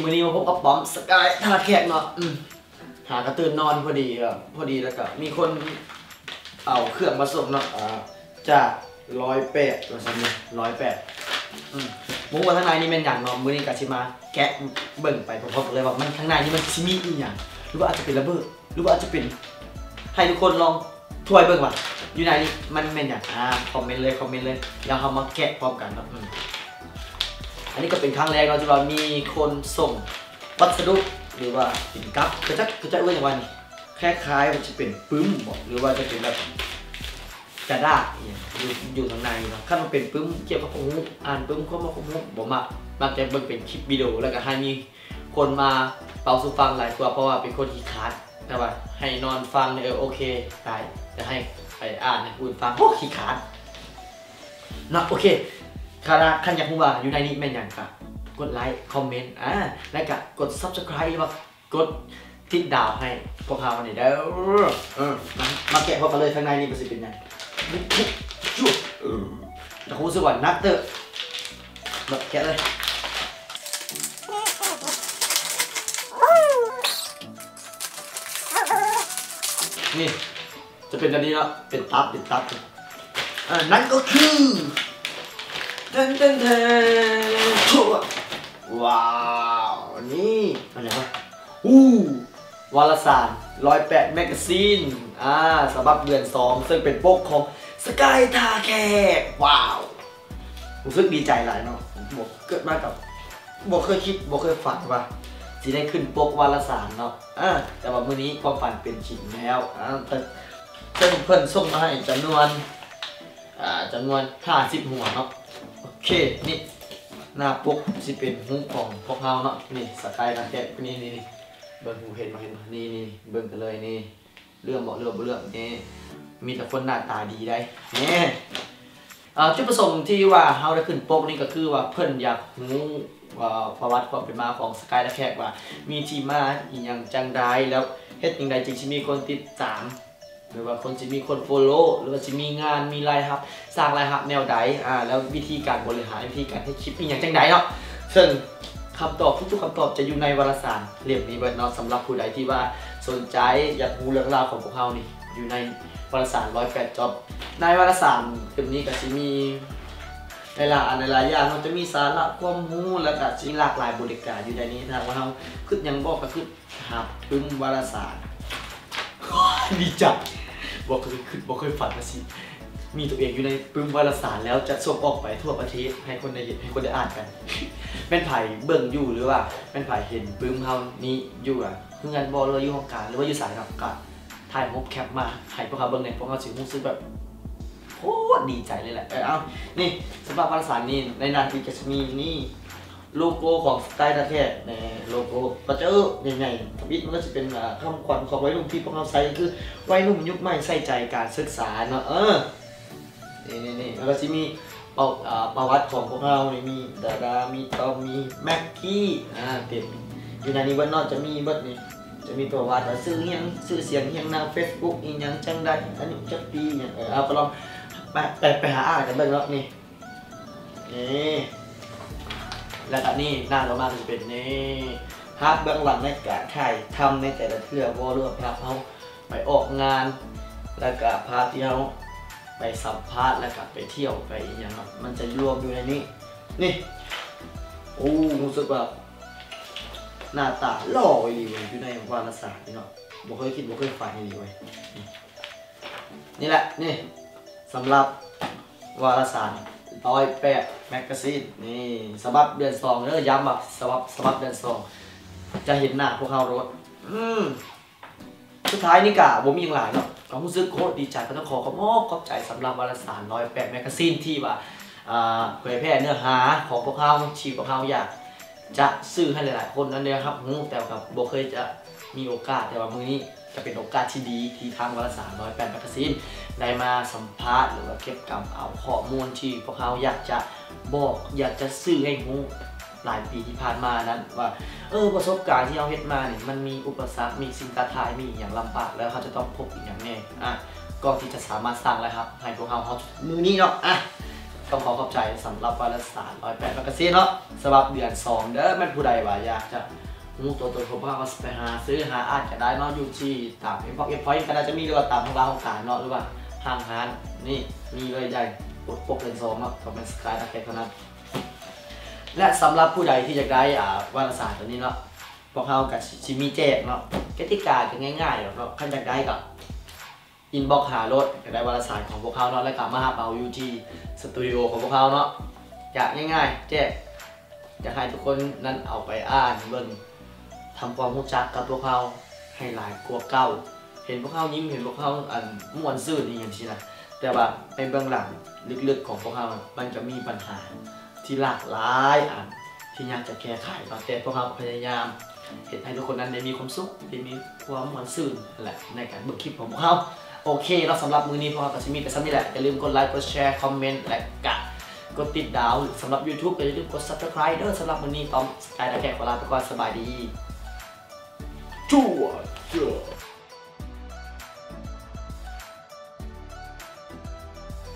ມື້ນີ້ມາພົບກັບປ້ອມ ສະກາຍ ທ່າແຂກເນາະ. ອືມ ຫາກະຕື່ນນອນພໍດີ ເອີ ພໍດີ ແລ້ວກະມີຄົນເອົາເຄື່ອງມາສົ່ງເນາະ ອາ ຈາກຮ້ອຍແປດ ວ່າຊັ້ນເນາະ ຮ້ອຍແປດ. ອືມ ບໍ່ຮູ້ວ່າທາງໃນນີ້ແມ່ນຫຍັງເນາະ. ມື້ນີ້ກະຊິມາແກະເບິ່ງໄປພ້ອມໆກັນເລີຍວ່າມັນ ທາງໃນນີ້ມັນຊິມີອີ່ຫຍັງ ຫຼືວ່າອາດຈະເປັນລະເບີດ ຫຼືວ່າອາດຈະເປັນ ໃຫ້ທຸກຄົນລອງທວຍເບິ່ງວ່າຢູ່ໃນນີ້ມັນແມ່ນຫຍັງ. ອາ ຄອມເມັນເລີຍ ຄອມເມັນເລີຍ ແລ້ວເຮົາມາແກະພ້ອມກັນເນາະ. ອືມ ອັນນີ້ກະເປັນຄັ້ງແລກເນາະ ທີ່ວ່າມີຄົນສົ່ງ ວັດສະດຸ ຫຼືວ່າເປັນກັບ ເຂົາເຈົ້າ ເຂົາເຈົ້າເອີ້ນຫຍັງວ່ານີ້ ຄ້າຍໆວ່າຈະເປັນປຶ້ມບໍ ຫຼືວ່າຈະເປັນແບບກະດາດອີ່ຫຍັງ ຢູ່ ຢູ່ທາງໃນເນາະ. ຄັນວ່າເປັນປຶ້ມກ່ຽວກັບຄວາມຮູ້ ອ່ານປຶ້ມຄວາມຮູ້ ບໍ່ມັກ ມັກຈະເບິ່ງເປັນຄລິບວິດີໂອ ແລ້ວກະໃຫ້ມີຄົນມາເປົ່າສູ່ຟັງຫຼາຍກວ່າ ເພາະວ່າເປັນຄົນຂີ້ຄ້ານ. ແຕ່ວ່າໃຫ້ນອນຟັງນີ້ ເອີ ໂອເຄໄດ້ ແຕ່ໃຫ້ໄປອ່ານໃຫ້ຜູ້ອື່ນຟັງ ໂອ້ ຂີ້ຄ້ານເນາະ. ໂອເຄ ຄັນ ຄັນຢາກຮູ້ວ່າຢູ່ໃນນີ້ແມ່ນຫຍັງ ກະກົດໄລຄ໌ ຄອມເມັນ ອາ ແລ້ວກະກົດ Subscribe ຫຼືວ່າ ກົດຕິດດາວໃຫ້ພວກເຮົານີ້ເດີ. ເອີ ມາ ມາແກະພ້ອມກັນເລີຍ ທາງໃນນີ້ມັນຊິເປັນຫຍັງ. ເອີ ແຕ່ຮູ້ສຶກວ່າໜັກເຕີບ. ມາແກະເລີຍ. ນີ້ ຈະເປັນແບບນີ້ເນາະ ເປັນຕັບ ເປັນຕັບ. ອາ ນັ້ນກໍຄື ແທນ ແທນ ແທນ ວ້າວ ນີ້ ອັນຫຍັງວະ ອູ້ ວາລະສານຮ້ອຍແປດ ແມັກກາຊີນ ອາ ສະບັບເດືອນສອງ ເຊິ່ງເປັນປົກຂອງ ສະກາຍ ທ່າແຂກ. ວ້າວ ຮູ້ສຶກດີໃຈຫຼາຍເນາະ ບໍ່ ເກີດມາກັບ ບໍ່ເຄີຍຄິດ ບໍ່ເຄີຍຝັນວ່າຊິໄດ້ຂຶ້ນປົກວາລະສານເນາະ. ອາ ແຕ່ວ່າມື້ນີ້ຄວາມຝັນເປັນຈິງແລ້ວ. ອາ ເຊິ່ງເພິ່ນສົ່ງມາໃຫ້ຈຳນວນ ອາ ຈຳນວນຫ້າສິບຫົວເນາະ. ໂອເຄ ນີ້ ໜ້າປົກຊິເປັນຮູບຂອງພວກເຮົາເນາະ. ນີ້ ສະກາຍ ທ່າແຂກ ນີ້ ນີ້ ນີ້ ເບິ່ງ ເຫັນບໍ່ ເຫັນບໍ່ ນີ້ ນີ້ ເບິ່ງກັນເລີຍ ນີ້ ເຫຼື້ອມບໍ່ ເຫຼື້ອມບໍ່ ເຫຼື້ອມ ນີ້ ມີແຕ່ຄົນໜ້າຕາດີໄດ໋ ນີ້. ອາ ຈຸດປະສົງທີ່ວ່າເຮົາໄດ້ຂຶ້ນປົກນີ້ ກໍຄືວ່າເພິ່ນຢາກຮູ້ ເອີ ປະຫວັດຄວາມເປັນມາຂອງສະກາຍ ແລະ ແຂກ ວ່າມີທີ່ມາອີ່ຫຍັງຈັ່ງໃດ ແລ້ວເຮັດຈັ່ງໃດຈຶ່ງຊິມີຄົນຕິດຕາມ ຫຼືວ່າຄົນຊິມີຄົນໂຟໂລ ຫຼືວ່າຊິມີງານ ມີລາຍຮັບ ສ້າງລາຍຮັບແນວໃດ ອາ ແລ້ວວິທີການບໍລິຫານ ວິທີການເຮັດຄລິບອີ່ຫຍັງຈັ່ງໃດເນາະ. ເຊິ່ງຄຳຕອບ ທຸກໆຄຳຕອບຈະຢູ່ໃນວາລະສານເຫຼັ້ມນີ້ເບິດເນາະ. ສຳລັບຜູ້ໃດທີ່ວ່າສົນໃຈຢາກຮູ້ເລື່ອງລາວຂອງພວກເຮົານີ້ ຢູ່ໃນວາລະສານຮ້ອຍແປດຈອບ. ໃນວາລະສານເຫຼັ້ມນີ້ກໍຊິມີຫຼາຍໆອັນຫຼາຍໆຢ່າງເນາະ ຈະມີສາລະຄວາມຮູ້ ແລ້ວກໍຊິຫຼາກຫຼາຍບໍລິການຢູ່ໃນນີ້. ຖ້າຫາກວ່າເຮົາຄຶດຫຍັງບໍ່ ກໍຄຶດຫາປຶ້ມວາລະສານ. ດີໃຈ ບໍ່ເຄີຍຄຶດ ບໍ່ເຄີຍຝັນວ່າຊິມີຕົວເອງຢູ່ໃນປຶ້ມວາລະສານ ແລ້ວຈະສົ່ງອອກໄປທົ່ວປະເທດໃຫ້ຄົນໄດ້ເຫັນ ໃຫ້ຄົນໄດ້ອ່ານກັນ. ແມ່ນໃຜເບິ່ງຢູ່ ຫຼືວ່າແມ່ນໃຜເຫັນປຶ້ມເຮົານີ້ຢູ່ ອາ ເຮືອນບໍ່ ຫຼືວ່າຢູ່ຫ້ອງການ ຫຼືວ່າຢູ່ໃສເນາະ ກໍຖ່າຍຮູບແຄປມາໃຫ້ພວກເຮົາເບິ່ງແດ່ ພວກເຮົາຊິຮູ້ສຶກແບບໂຄດດີໃຈເລີຍແຫຼະ. ເອີ ເອົາ ນີ້ ສຳລັບວາລະສານນີ້ ໃນໜ້າທີ່ຈະມີນີ້ ໂລໂກ້ຂອງສະກາຍ ທ່າແຂກ ແນ່ ໂລໂກ້ ກໍຈະໃຫຍ່ໆ ທຳອິດມັນກໍຊິເປັນ ອາ ຄຳຂວັນຂອງໄວໜຸ່ມທີ່ພວກເຮົາໃຊ້ ຄືໄວໜຸ່ມຍຸກໃໝ່ໃສ່ໃຈການສຶກສາເນາະ. ເອີ ນີ້ໆໆ ແລ້ວກໍຊິມີປະ ອາ ປະຫວັດຂອງພວກເຮົານີ້ ມີດາດາ ມີຕອມ ມີແມັກກີ້ ອາ ເຕັມຢູ່ໃນນີ້ເບິດເນາະ. ຈະມີເບິດນີ້ ຈະມີປະຫວັດວ່າຊື່ຫຍັງ ຊື່ສຽງຫຍັງ ນາມເຟສບຸກອີ່ຫຍັງ ຈັ່ງໃດ ອາຍຸຈັກປີຫຍັງ. ເອີ ເອົາ ກໍລອງໄປ ໄປ ໄປຫາອ່ານກັນເບິ່ງເນາະ ນີ້ ນີ້ ແລ້ວກໍນີ້ ໜ້າຕໍ່ມາກໍຈະເປັນນີ້ ພາບເບື້ອງຫຼັງໃນການຖ່າຍທຳໃນແຕ່ລະເທື່ອ ບໍ່ ຫຼືວ່າພາບເຮົາໄປອອກງານ ແລ້ວກໍພາບທີ່ເຮົາໄປສຳພາດ ແລ້ວກໍໄປທ່ຽວໄປອີ່ຫຍັງເນາະ ມັນຈະລວມຢູ່ໃນນີ້. ນີ້ ໂອ້ ຮູ້ສຶກວ່າໜ້າຕາຫຼໍ່ອີ່ຫຼີເວີຍ ຢູ່ໃນວາລະສານນີ້ເນາະ ບໍ່ເຄີຍຄິດບໍ່ເຄີຍຝັນອີ່ຫຼີເວີຍ. ນີ້ ນີ້ແຫຼະ ນີ້ ສຳລັບວາລະສານຮ້ອຍແປດ ແມັກກາຊີນ ນີ້ ສະບັບເດືອນສອງເດີ ຢ້ຳວ່າສະບັບ ສະບັບເດືອນສອງ ຈະເຫັນໜ້າພວກເຮົາໂລດ. ອືມ ສຸດທ້າຍນີ້ກະບໍ່ມີຫຍັງຫຼາຍເນາະ ກໍຮູ້ສຶກໂຄດດີໃຈ ກໍຕ້ອງຂໍຂອບອົກຂອບໃຈສຳລັບວາລະສານຮ້ອຍແປດ ແມັກກາຊີນ ທີ່ວ່າ ອ່າ ເຜີຍແຜ່ເນື້ອຫາຂອງພວກເຮົາ ທີ່ພວກເຮົາຢາກຈະສື່ໃຫ້ຫຼາຍໆຄົນນັ້ນໄດ້ຮັບຮູ້ ແຕ່ກໍບໍ່ເຄີຍຈະມີໂອກາດ ແຕ່ວ່າມື້ນີ້ ກະເປັນໂອກາດທີ່ດີທີ່ທາງວາລະສານຮ້ອຍແປດ ແມັກກາຊີນ ໄດ້ມາສຳພາດ ຫຼືວ່າເກັບກຳເອົາຂໍ້ມູນທີ່ພວກເຮົາຢາກຈະບອກ ຢາກຈະສື່ໃຫ້ຮູ້ຫຼາຍປີທີ່ຜ່ານມານັ້ນວ່າ ເອີ ປະສົບການທີ່ເຮົາເຮັດມານີ້ ມັນມີອຸປະສັກ ມີສິ່ງທ້າທາຍ ມີອີ່ຫຍັງລຳບາກ ແລ້ວເຮົາຈະຕ້ອງພົບອີ່ຫຍັງແດ່ ອາ ກໍທີ່ຈະສາມາດສ້າງລາຍຮັບໃຫ້ພວກເຮົາ ເຮົາມື້ນີ້ເນາະ. ອາ ຕ້ອງຂໍຂອບໃຈສຳລັບວາລະສານຮ້ອຍແປດແມັກກາຊີນເນາະ ສະບັບເດືອນສອງເດີ. ແມ່ນຜູ້ໃດວ່າຢາກຈະຮູ້ຕົວຕົນຂອງພວກເຮົາ ກໍໄປຫາຊື້ຫາອ່ານກັນໄດ້ເນາະ ຢູ່ທີ່ຕາມ Inbox Endpoint ກໍໜ້າຈະມີ ຫຼືວ່າຕາມຫ້ອງລາຫ້ອງການເນາະ ຫຼືວ່າຫ້າງຮ້ານນີ້ມີເລີຍ ໄດ້ປົກເດືອນສອງເນາະ ຕ້ອງແມ່ນ Sky Target ເທົ່ານັ້ນ. ແລະ ສຳລັບຜູ້ໃດທີ່ຢາກໄດ້ ອ່າ ວາລະສານຕົວນີ້ເນາະ ພວກເຮົາກໍຊິ ຊິມີແຈກເນາະ. ກະຕິກາກໍງ່າຍໆດອກເນາະ ຄັນຢາກໄດ້ກໍ inbox ຫາໂລດ ຢາກໄດ້ວາລະສານຂອງພວກເຮົາເນາະ ແລ້ວກໍມາຮັບເອົາຢູ່ທີ່ສະຕູດິໂອຂອງພວກເຮົາເນາະ. ກໍງ່າຍໆ ແຈກ ຢາກໃຫ້ທຸກຄົນນັ້ນເອົາໄປອ່ານເບິ່ງ ທຳຄວາມຮູ້ຈັກກັບພວກເຮົາໃຫ້ຫຼາຍກວ່າເກົ່າ. ເຫັນພວກເຮົາຍິ້ມ ເຫັນພວກເຮົາ ອັນ ມ່ວນຊື່ນອີ່ຫຍັງຊີ້ນະ ແຕ່ວ່າໃນເບື້ອງຫຼັງເລິກໆຂອງພວກເຮົາ ມັນກໍມີບັນຫາທີ່ຫຼາກຫຼາຍອັນ ທີ່ຍາກຈະແກ້ໄຂເນາະ ແຕ່ພວກເຮົາກໍພະຍາຍາມເຮັດໃຫ້ທຸກຄົນນັ້ນໄດ້ມີຄວາມສຸກ ໄດ້ມີຄວາມມ່ວນຊື່ນນັ້ນແຫຼະ ໃນການເບິ່ງຄລິບຂອງພວກເຮົາ. ໂອເຄເນາະ ສຳລັບມື້ນີ້ພວກເຮົາກໍຊິມີແຕ່ສ່ຳນີ້ແຫຼະ. ຢ່າລືມກົດໄລ ກົດແຊ ຄອມເມັນ ແລະກະກົດຕິດດາວ. ສຳລັບ YouTube ກໍຢ່າລືມກົດ Subscribe ເດີ. ສຳລັບມື້ນີ້ຕ້ອມ Sky Target ຂໍລາໄປກ່ອນ. ສະບາຍດີ. ຈົວ